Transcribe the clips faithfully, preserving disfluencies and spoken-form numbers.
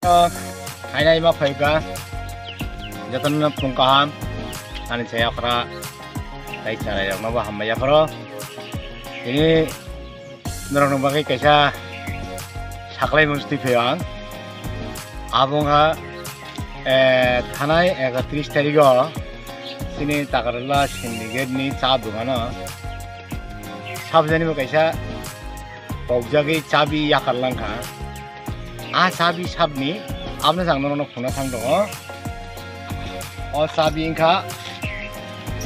Hainai ma phaika, jotono phung kaham, ani saya akhra, tai chara rokno bo hambai akhro. Ini norokno bagwi kaisa saklai mung twi phaio ang. Abo wngkha, eh, thanai ekatris tarigo chini Takarla syndicate ni cha dogano sabjani bo kaisa pokjagwi chabi yakar langkha. A chabi sabni abno jang norokno phunukna thang tongo. O chabi wngkha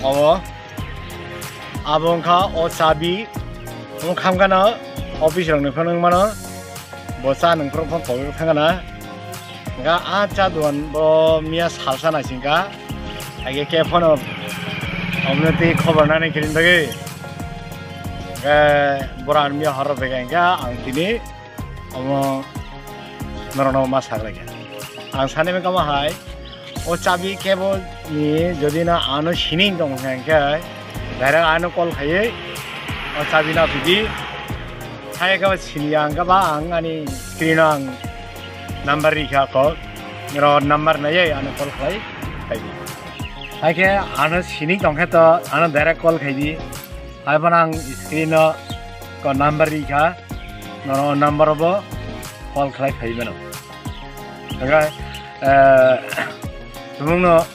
obo. Abo wngkha o chabi. Omo khamkha no office rokni phano wngmano. Bo cha nwng phano phone kok thangkha na. Wngkha a cha dogan bo miya salsa naisingkha. Age ke phano omne twi khobor nani kirin bagwi. Wngkha bora miya horo bega wngkha ang tini. Omo norokno ma saklaikha. Ang sani kama hai, o chabi kebo ni jodi na ano sining tong kha hwnkhe, direct ano call khaiwi o chabi na phidi. Hai khe sini ang kaba ang ani screen o ang number rikha ko, ro number naiwi ano call khlai khaidi. Hai khe ano sining tong khe to ano direct call khaidi. Hai phano ang screen o ko number rikha, nono number bo call khlai phai mano. Hingkhe, eh, tumungno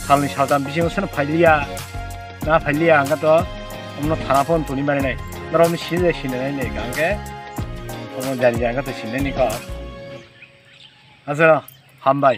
salni saltam bisingo seno phailiya, na phailiya hingkhe to omno thana phone toni mani nai. Norok ni sini sinai nai hingkhe omo jani jani hingkhe to sinai ni kok. Acha, hambai.